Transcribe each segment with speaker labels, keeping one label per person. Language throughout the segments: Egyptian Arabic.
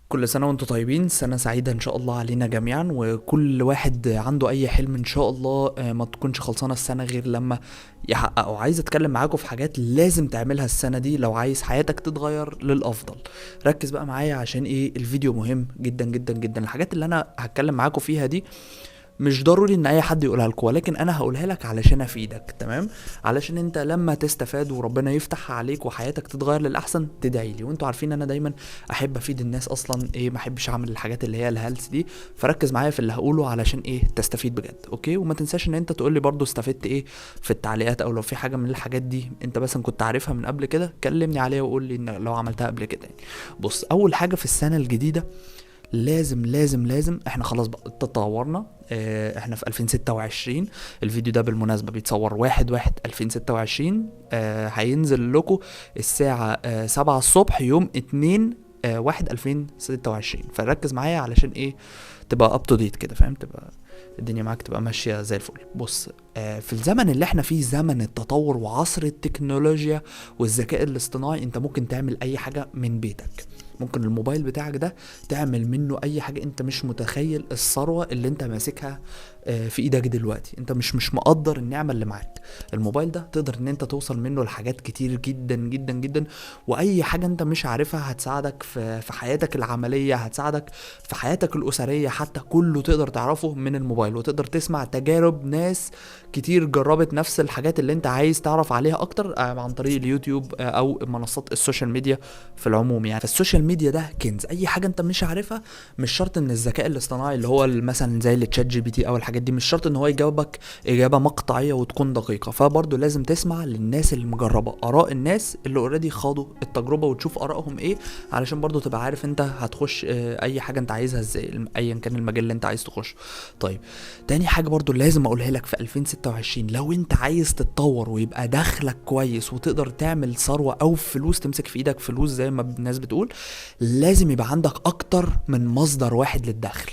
Speaker 1: كل سنة وانتم طيبين، سنة سعيدة ان شاء الله علينا جميعا، وكل واحد عنده اي حلم ان شاء الله ما تكونش خلصانة السنة غير لما يحققه. عايز اتكلم معاكم في حاجات لازم تعملها السنة دي لو عايز حياتك تتغير للافضل. ركز بقى معايا عشان ايه، الفيديو مهم جدا جدا جدا. الحاجات اللي انا هتكلم معاكم فيها دي مش ضروري ان اي حد يقولها لكم، ولكن انا هقولها لك علشان افيدك، تمام؟ علشان انت لما تستفاد وربنا يفتح عليك وحياتك تتغير للاحسن تدعي لي. وانتوا عارفين انا دايما احب افيد الناس اصلا، ايه، ما احبش اعمل الحاجات اللي هي الهلس دي. فركز معايا في اللي هقوله علشان ايه تستفيد بجد، okay؟ وما تنساش ان انت تقول لي برضو استفدت ايه في التعليقات، او لو في حاجة من الحاجات دي انت مثلا كنت عارفها من قبل كده كلمني عليها وقول لي ان لو عملتها قبل كده يعني. بص، اول حاجة في السنة الجديدة لازم لازم لازم، احنا خلاص بقى تطورنا، احنا في 2026. الفيديو ده بالمناسبة بيتصور 1/1/2026، هينزل لكم الساعة 7 الصبح يوم 2/1/2026. فركز معايا علشان ايه تبقى up to date كده، فاهم؟ تبقى الدنيا معاك تبقى ماشية زي الفل. بص، في الزمن اللي احنا فيه، زمن التطور وعصر التكنولوجيا والذكاء الاصطناعي، انت ممكن تعمل اي حاجة من بيتك. ممكن الموبايل بتاعك ده تعمل منه اي حاجة. انت مش متخيل الثروة اللي انت ماسكها في ايدك دلوقتي. انت مش مقدر النعمة اللي معاك. الموبايل ده تقدر ان انت توصل منه لحاجات كتير جدا جدا جدا، واي حاجة انت مش عارفها هتساعدك في حياتك العملية، هتساعدك في حياتك الأسرية، حتى كله تقدر تعرفه من الموبايل. وتقدر تسمع تجارب ناس كتير جربت نفس الحاجات اللي انت عايز تعرف عليها اكتر، عن طريق اليوتيوب، او منصات ال social media في العموم يعني. فال social media ده كنز. اي حاجة انت مش عارفها، مش شرط ان الذكاء الاصطناعي اللي هو مثلا زي ال ChatGPT او الحاجات دي، مش شرط ان هو يجاوبك اجابه مقطعيه وتكون دقيقة. فبرضه لازم تسمع للناس اللي مجربه، اراء الناس اللي already خاضوا التجربة، وتشوف ارائهم ايه، علشان برضه تبقى عارف انت هتخش، اي حاجة انت عايزها ازاي، ايا كان المجال اللي انت عايز تخش. طيب، تاني حاجة برضه لازم اقولها لك في 2026، لو انت عايز تتطور ويبقى دخلك كويس وتقدر تعمل ثروة او فلوس، تمسك في ايدك فلوس زي ما الناس بتقول، لازم يبقى عندك اكتر من مصدر واحد للدخل.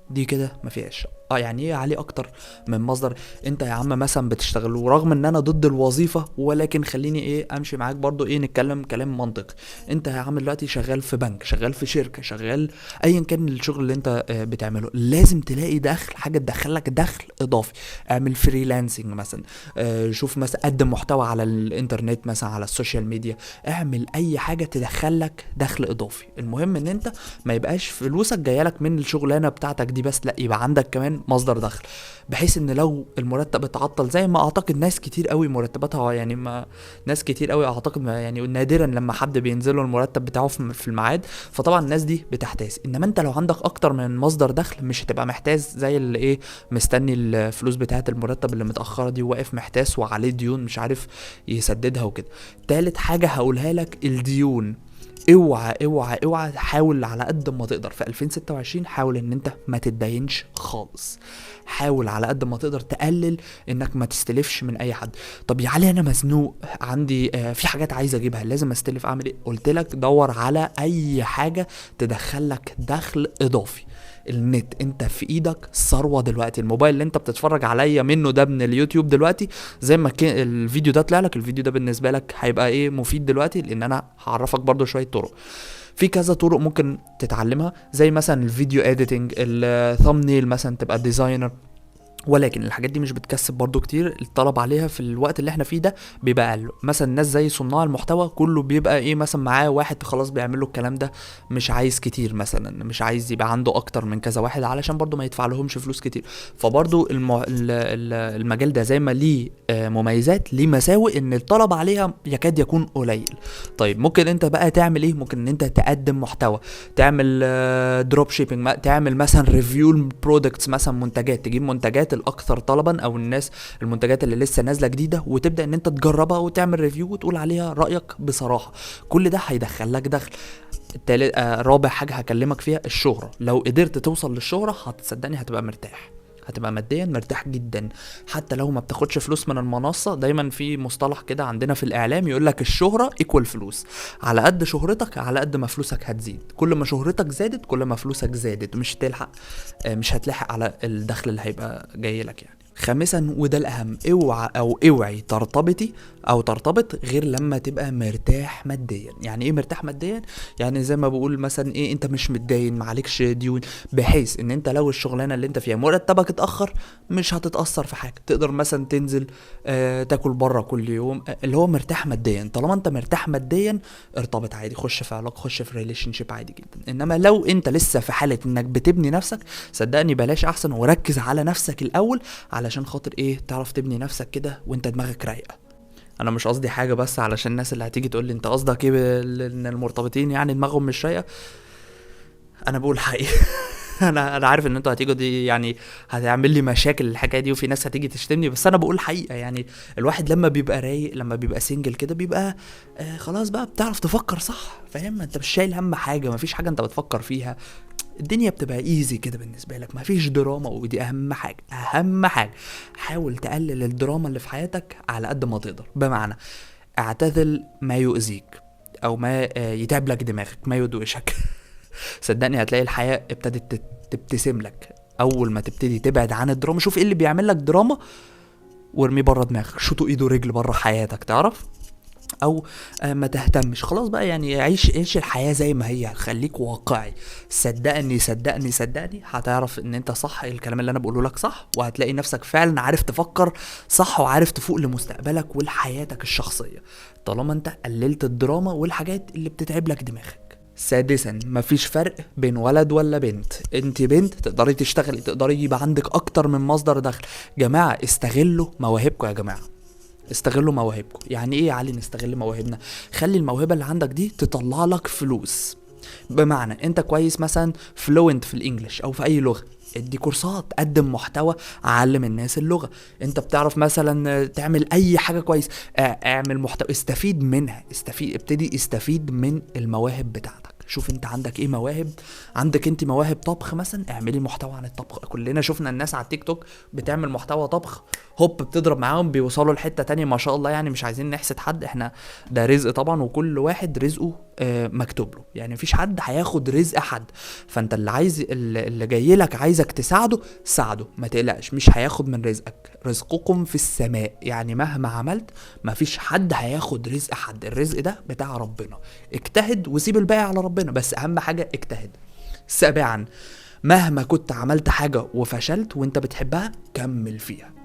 Speaker 1: دي كده ما فيهاش. يعني ايه عليه اكتر من مصدر؟ انت يا عم مثلا بتشتغل، ورغم ان انا ضد الوظيفة، ولكن خليني ايه امشي معاك برضو، ايه، نتكلم كلام منطقي. انت يا عم دلوقتي شغال في بنك، شغال في شركة، شغال ايا كان الشغل اللي انت بتعمله، لازم تلاقي دخل، حاجة تدخلك دخل اضافي. اعمل freelancing مثلا، شوف مثلا قدم محتوى على الانترنت مثلا، على ال social media، اعمل اي حاجة تدخلك دخل اضافي. المهم ان انت ما يبقاش فلوسك جاية لك من الشغلانة بتاعتك دي بس، لا، يبقى عندك كمان مصدر دخل، بحيث ان لو المرتب اتعطل، زي ما اعتقد ناس كتير قوي مرتباتها، يعني ما ناس كتير قوي اعتقد ما يعني نادرا لما حد بينزل له المرتب بتاعه في الميعاد، فطبعا الناس دي بتحتاس. انما انت لو عندك اكتر من مصدر دخل مش هتبقى محتاس زي اللي ايه مستني الفلوس بتاعه المرتب اللي متاخرة دي، وواقف محتاس وعليه ديون مش عارف يسددها وكده. تالت حاجة هقولها لك، الديون. اوعى اوعى اوعى، حاول على قد ما تقدر في 2026، حاول ان انت ما تتدينش خالص. حاول على قد ما تقدر تقلل انك ما تستلفش من اي حد. طب يا علي انا مزنوق، عندي في حاجات عايز اجيبها، لازم استلف، اعمل ايه؟ قلت لك دور على اي حاجة تدخلك دخل اضافي. النت انت في ايدك ثروة دلوقتي. الموبايل اللي انت بتتفرج عليا منه ده من اليوتيوب دلوقتي، زي ما كان الفيديو ده طلع لك، الفيديو ده بالنسبة لك هيبقى ايه مفيد دلوقتي، لان انا هعرفك برضو شوية طرق. في كذا طرق ممكن تتعلمها، زي مثلا ال video editing، ال thumbnail مثلا، تبقى designer، ولكن الحاجات دي مش بتكسب برضو كتير. الطلب عليها في الوقت اللي احنا فيه ده بيبقى اقل. مثلا الناس زي صناع المحتوى كله بيبقى ايه مثلا معاه واحد خلاص بيعمل له الكلام ده، مش عايز كتير مثلا، مش عايز يبقى عنده اكتر من كذا واحد علشان برضو ما يدفع لهمش فلوس كتير. فبرضو المجال ده زي ما ليه مميزات ليه مساوئ، ان الطلب عليها يكاد يكون قليل. طيب ممكن انت بقى تعمل ايه؟ ممكن ان انت تقدم محتوى، تعمل drop shipping، تعمل مثلا review products، مثلا منتجات، تجيب منتجات الاكثر طلبا او الناس المنتجات اللي لسه نازله جديدة، وتبدا ان انت تجربها وتعمل review وتقول عليها رايك بصراحة. كل ده هيدخل لك دخل. التالت، رابع حاجة هكلمك فيها الشهرة. لو قدرت توصل للشهره هتصدقني هتبقى مرتاح، هتبقى ماديا مرتاح جدا، حتى لو ما بتاخدش فلوس من المنصة. دايما في مصطلح كده عندنا في الاعلام يقول لك الشهرة equal فلوس. على قد شهرتك على قد ما فلوسك هتزيد، كل ما شهرتك زادت كل ما فلوسك زادت، مش هتلحق على الدخل اللي هيبقى جاي لك يعني. خامسا وده الاهم، اوعى او اوعي ترتبطي او ترتبط غير لما تبقى مرتاح ماديا. يعني ايه مرتاح ماديا؟ يعني زي ما بقول مثلا ايه، انت مش متداين، معلكش ديون، بحيث ان انت لو الشغلانة اللي انت فيها مرتبك اتاخر مش هتتاثر في حاجة، تقدر مثلا تنزل تاكل بره كل يوم، اللي هو مرتاح ماديا. طالما انت مرتاح ماديا ارتبط عادي، خش في علاقة، خش في relationship عادي جدا. انما لو انت لسه في حاله انك بتبني نفسك، صدقني بلاش احسن، وركز على نفسك الاول علشان خاطر ايه، تعرف تبني نفسك كده وانت دماغك رايقة. انا مش قصدي حاجة، بس علشان الناس اللي هتيجي تقول لي انت قصدك ايه ان المرتبطين يعني دماغهم مش رايقة، انا بقول حقيقة. انا عارف ان انتوا هتيجوا دي يعني هتعمل لي مشاكل الحكاية دي، وفي ناس هتيجي تشتمني، بس انا بقول حقيقة. يعني الواحد لما بيبقى رايق، لما بيبقى single كده، بيبقى خلاص بقى بتعرف تفكر صح، فاهم؟ انت مش شايل هم حاجة، مفيش حاجة انت بتفكر فيها، الدنيا بتبقى easy كده بالنسبة لك، مفيش دراما. ودي اهم حاجة، اهم حاجة حاول تقلل الدراما اللي في حياتك على قد ما تقدر. بمعنى اعتزل ما يؤذيك او ما يتعب لك دماغك، ما يدوشك. صدقني هتلاقي الحياة ابتدت تبتسم لك اول ما تبتدي تبعد عن الدراما. شوف ايه اللي بيعمل لك دراما وارميه بره دماغك، شوطوا ايده ورجل بره حياتك، تعرف؟ او ما تهتمش خلاص بقى، يعني عيش الحياة زي ما هي، خليك واقعي. صدقني صدقني صدقني هتعرف ان انت صح، الكلام اللي انا بقوله لك صح، وهتلاقي نفسك فعلا عارف تفكر صح وعارف تفوق لمستقبلك ولحياتك الشخصية، طالما انت قللت الدراما والحاجات اللي بتتعب لك دماغك. سادسا، مفيش فرق بين ولد ولا بنت. انت بنت تقدري تشتغلي، تقدري يبقى عندك اكتر من مصدر دخل. جماعة استغلوا مواهبكم يا جماعة، استغلوا مواهبكم. يعني ايه يا علي نستغل مواهبنا؟ خلي الموهبة اللي عندك دي تطلع لك فلوس. بمعنى انت كويس مثلا fluent في ال English او في اي لغة، ادي كورسات، قدم محتوى، علم الناس اللغة. انت بتعرف مثلا تعمل اي حاجة كويس، اعمل محتوى، استفيد منها، ابتدي استفيد من المواهب بتاعتك. شوف انت عندك ايه مواهب، عندك انت مواهب طبخ مثلا، اعملي محتوى عن الطبخ. كلنا شفنا الناس على التيك توك بتعمل محتوى طبخ، هوب بتضرب معاهم، بيوصلوا لحتة تانية ما شاء الله. يعني مش عايزين نحسد حد، احنا ده رزق طبعا، وكل واحد رزقه مكتوب له، يعني مفيش حد هياخد رزق حد. فانت اللي عايز، اللي جاي لك عايزك تساعده، ساعده، ما تقلقش مش هياخد من رزقك، رزقكم في السماء. يعني مهما عملت مفيش حد هياخد رزق حد، الرزق ده بتاع ربنا. اجتهد وسيب الباقي على ربنا، بس اهم حاجة اجتهد. سابعا، مهما كنت عملت حاجة وفشلت وانت بتحبها كمل فيها.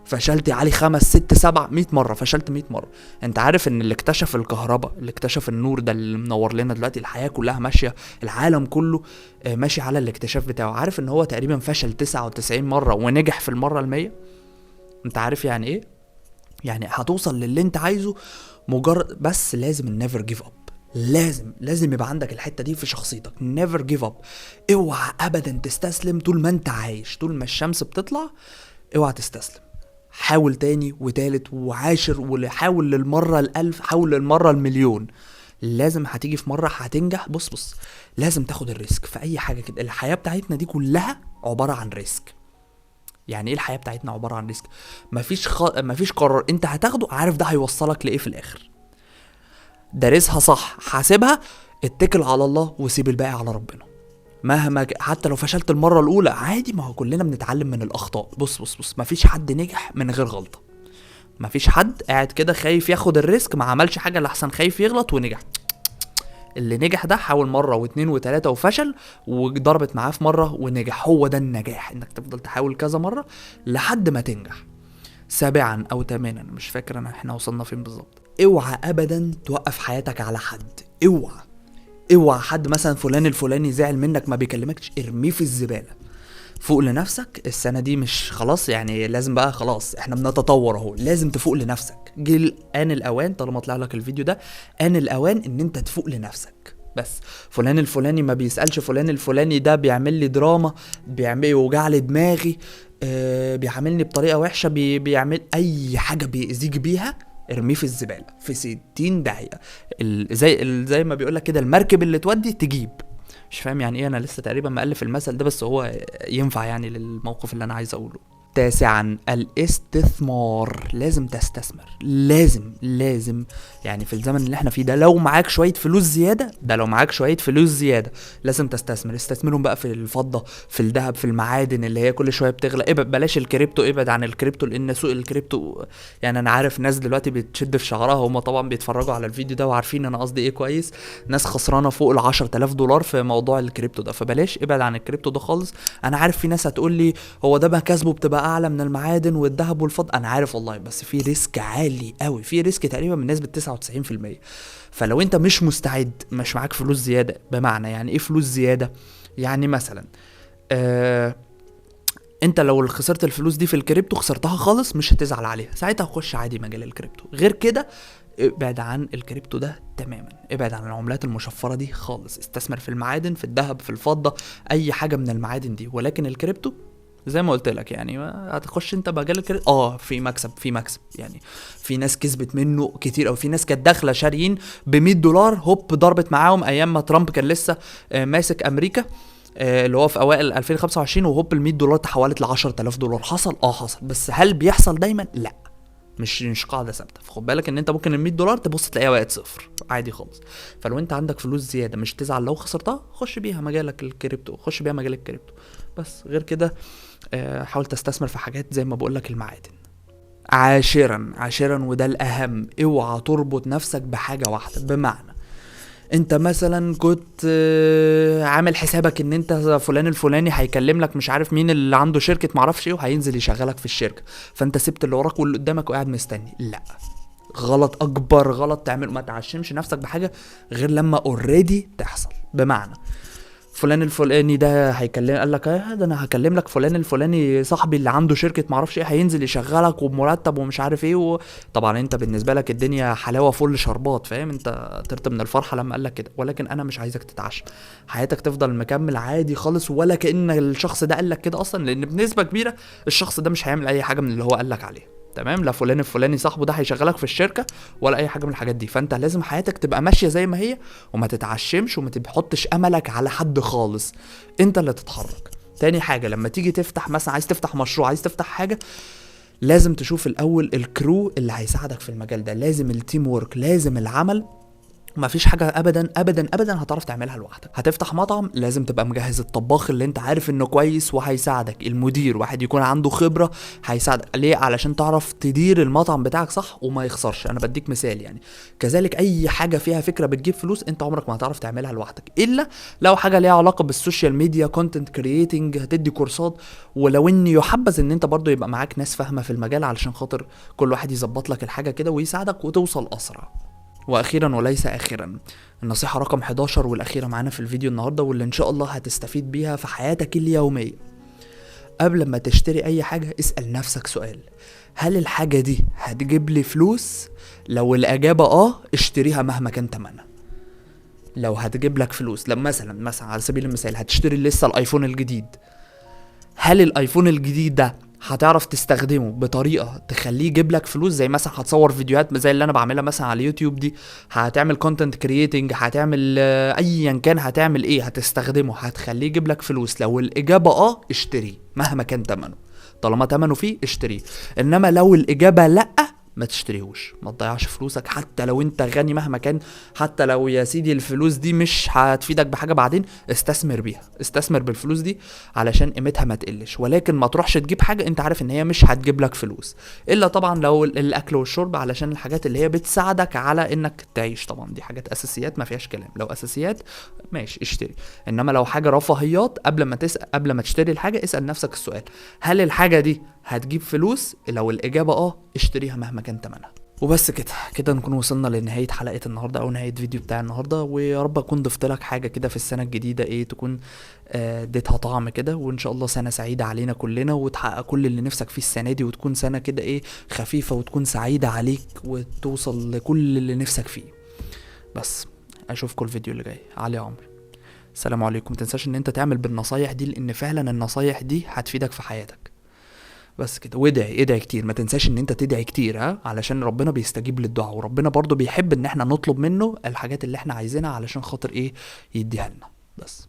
Speaker 1: فشلت يا علي 5 6 7 100 مرة، فشلت 100 مرة. انت عارف ان اللي اكتشف الكهرباء، اللي اكتشف النور ده اللي منور لنا دلوقتي، الحياة كلها ماشية، العالم كله ماشي على الاكتشاف بتاعه، عارف ان هو تقريبا فشل 99 مرة ونجح في المرة 100؟ انت عارف يعني ايه؟ يعني هتوصل للي انت عايزه، مجرد بس لازم never give up. لازم يبقى عندك الحتة دي في شخصيتك، never give up. اوعى ابدا تستسلم طول ما انت عايش، طول ما الشمس بتطلع اوعى تستسلم. حاول تاني وتالت وعاشر، وحاول للمرة 1000، حاول للمرة 1,000,000. لازم هتيجي في مرة هتنجح. بص لازم تاخد ال risk في اي حاجة كده. الحياة بتاعتنا دي كلها عبارة عن risk. يعني ايه الحياة بتاعتنا عبارة عن risk؟ مفيش قرار انت هتاخده عارف ده هيوصلك لايه في الاخر. دارسها صح، حاسبها، اتكل على الله وسيب الباقي على ربنا. مهما حتى لو فشلت المرة الأولى عادي، ما هو كلنا بنتعلم من الأخطاء. بص بص بص، مفيش حد نجح من غير غلطة. مفيش حد قاعد كده خايف ياخد ال risk، ما عملش حاجة لحسن خايف يغلط ونجح. اللي نجح ده حاول مرة واتنين وتلاتة وفشل، وضربت معاه في مرة ونجح. هو ده النجاح، انك تفضل تحاول كذا مرة لحد ما تنجح. 7 أو 8، مش فاكر انا احنا وصلنا فين بالظبط. اوعى ابدا توقف حياتك على حد. اوعى حد مثلا فلان الفلاني زعل منك ما بيكلمكش، ارميه في الزبالة. فوق لنفسك السنة دي، مش خلاص يعني لازم بقى خلاص احنا بنتطور اهو، لازم تفوق لنفسك. جه آن الأوان، طالما طلع لك الفيديو ده آن الأوان ان انت تفوق لنفسك. بس فلان الفلاني ما بيسألش، فلان الفلاني ده بيعمل لي دراما، بيعمل يوجع لي دماغي، بيعاملني بطريقة وحشة، بيعمل أي حاجة بيأذيك بيها، ارميه في الزبالة في 60 داهية. زي ما بيقولك كده، المركب اللي تودي تجيب. مش فاهم يعني ايه، انا لسه تقريبا مألف المثل ده، بس هو ينفع يعني للموقف اللي انا عايز اقوله. تاسعا، الاستثمار. لازم تستثمر، لازم لازم يعني في الزمن اللي احنا فيه ده لو معاك شوية فلوس زيادة، ده لو معاك شوية فلوس زيادة لازم تستثمر. استثمرهم بقى في الفضة، في الذهب، في المعادن اللي هي كل شوية بتغلى. ابعد، بلاش الكريبتو، ابعد عن الكريبتو، لان سوق الكريبتو يعني انا عارف ناس دلوقتي بتشد في شعرها، هم طبعا بيتفرجوا على الفيديو ده وعارفين انا قصدي ايه كويس. ناس خسرانة فوق ال $10,000 في موضوع الكريبتو ده، فبلاش، ابعد عن الكريبتو ده خالص. انا عارف في ناس هتقول لي هو ده مكاسبه بتبقى اعلى من المعادن والذهب والفضة، انا عارف والله، بس في risk عالي قوي، في risk تقريبا بنسبة 99%. فلو انت مش مستعد، مش معاك فلوس زيادة، بمعنى يعني ايه فلوس زيادة؟ يعني مثلا انت لو خسرت الفلوس دي في الكريبتو، خسرتها خالص، مش هتزعل عليها، ساعتها خش عادي مجال الكريبتو. غير كده ابعد عن الكريبتو ده تماما، ابعد عن العملات المشفرة دي خالص. استثمر في المعادن، في الذهب، في الفضة، اي حاجة من المعادن دي. ولكن الكريبتو زي ما قلت لك يعني هتخش انت مجال الكريبتو، في مكسب، في مكسب يعني، في ناس كسبت منه كتير، او في ناس كانت داخله شاريين ب$100 هوب ضربت معاهم ايام ما ترامب كان لسه ماسك امريكا، اللي هو في اوائل 2025، وهوب ال $100 تحولت ل $10,000. حصل؟ حصل. بس هل بيحصل دايما؟ لا، مش قاعدة ثابتة. فخد بالك ان انت ممكن ال $100 تبص تلاقيها بقت صفر عادي خالص. فلو انت عندك فلوس زيادة مش تزعل لو خسرتها، خش بيها مجالك الكريبتو، خش بيها مجال الكريبتو. بس غير كده حاول تستثمر في حاجات زي ما بقولك المعادن. عاشرا وده الاهم، اوعى تربط نفسك بحاجة واحدة. بمعنى انت مثلا كنت عامل حسابك ان انت فلان الفلاني هيكلم لك مش عارف مين اللي عنده شركة معرفش ايه وهينزل يشغلك في الشركة، فانت سبت اللي وراك واللي قدامك وقاعد مستني. لا، غلط، اكبر غلط تعمله. ما تعشمش نفسك بحاجة غير لما already تحصل. بمعنى فلان الفلاني ده هيكلم، قال لك ده انا هكلم لك فلان الفلاني صاحبي اللي عنده شركة معرفش ايه، هينزل يشغلك وبمرتب ومش عارف ايه طبعا انت بالنسبة لك الدنيا حلاوة فل شربات، فاهم؟ انت طرت من الفرحة لما قال لك كده. ولكن انا مش عايزك تتعشم، حياتك تفضل مكمل عادي خالص ولا كأن الشخص ده قال لك كده اصلا، لان بنسبة كبيرة الشخص ده مش هيعمل اي حاجة من اللي هو قال لك عليها، تمام؟ لا فلان الفلاني صاحبه ده هيشغلك في الشركة ولا اي حاجة من الحاجات دي. فانت لازم حياتك تبقى ماشية زي ما هي، وما تتعشمش وما تحطش املك على حد خالص، انت اللي تتحرك. تاني حاجة، لما تيجي تفتح مثلا، عايز تفتح مشروع، عايز تفتح حاجة، لازم تشوف الاول ال crew اللي هيساعدك في المجال ده، لازم ال team work، لازم العمل. ما فيش حاجة أبداً أبداً أبداً هتعرف تعملها لوحدك. هتفتح مطعم لازم تبقى مجهز الطباخ اللي انت عارف انه كويس وهيساعدك، المدير واحد يكون عنده خبرة هيساعدك. ليه؟ علشان تعرف تدير المطعم بتاعك صح وما يخسرش. انا بديك مثال يعني. كذلك اي حاجة فيها فكرة بتجيب فلوس انت عمرك ما هتعرف تعملها لوحدك، الا لو حاجة ليها علاقة بال social media، content creating، هتدي كورسات. ولو ان يحبذ ان انت برضو يبقى معاك ناس فاهمة في المجال علشان خاطر كل واحد يظبط لك الحاجة كده ويساعدك وتوصل اسرع. واخيرا وليس اخرا، النصيحة رقم 11 والاخيرة معانا في الفيديو النهاردة، واللي ان شاء الله هتستفيد بيها في حياتك اليومية. قبل ما تشتري اي حاجة اسأل نفسك سؤال: هل الحاجة دي هتجيب لي فلوس؟ لو الاجابة اشتريها مهما كان تمنها. لو هتجيب لك فلوس، لما مثلا على سبيل المثال هتشتري لسه الايفون الجديد، هل الايفون الجديد ده هتعرف تستخدمه بطريقة تخليه يجيب لك فلوس؟ زي مثلا هتصور فيديوهات زي اللي انا بعملها مثلا على اليوتيوب دي، هتعمل content creating، هتعمل ايا كان هتعمل ايه، هتستخدمه هتخليه يجيب لك فلوس؟ لو الاجابة اشتريه مهما كان تمنه، طالما تمنه فيه اشتريه. انما لو الاجابة لا، ما تشتريهوش، ما تضيعش فلوسك حتى لو انت غني مهما كان، حتى لو يا سيدي الفلوس دي مش هتفيدك بحاجة بعدين، استثمر بيها، استثمر بالفلوس دي علشان قيمتها ما تقلش. ولكن ما تروحش تجيب حاجة انت عارف ان هي مش هتجيب لك فلوس، الا طبعا لو الاكل والشرب، علشان الحاجات اللي هي بتساعدك على انك تعيش. طبعا دي حاجات اساسيات ما فيهاش كلام، لو اساسيات ماشي اشتري، انما لو حاجة رفاهيات قبل ما تشتري الحاجة اسأل نفسك السؤال: هل الحاجة دي هتجيب فلوس؟ لو الإجابة اشتريها مهما كان تمنها. وبس كده نكون وصلنا لنهاية حلقة النهاردة أو نهاية فيديو بتاع النهاردة، ويا رب أكون ضفت لك حاجة كده في السنة الجديدة، تكون اديتها طعم كده، وإن شاء الله سنة سعيدة علينا كلنا، وتحقق كل اللي نفسك فيه السنة دي، وتكون سنة كده خفيفة وتكون سعيدة عليك وتوصل لكل اللي نفسك فيه. بس أشوفكم الفيديو اللي جاي. علي عمرو، السلام عليكم. متنساش إن أنت تعمل بالنصايح دي، لأن فعلا النصايح دي هتفيدك في حياتك. بس كده، وادعي، ادعي كتير، ما تنساش ان انت تدعي كتير، علشان ربنا بيستجيب للدعاء، وربنا برضو بيحب ان احنا نطلب منه الحاجات اللي احنا عايزينها علشان خاطر يديها لنا. بس.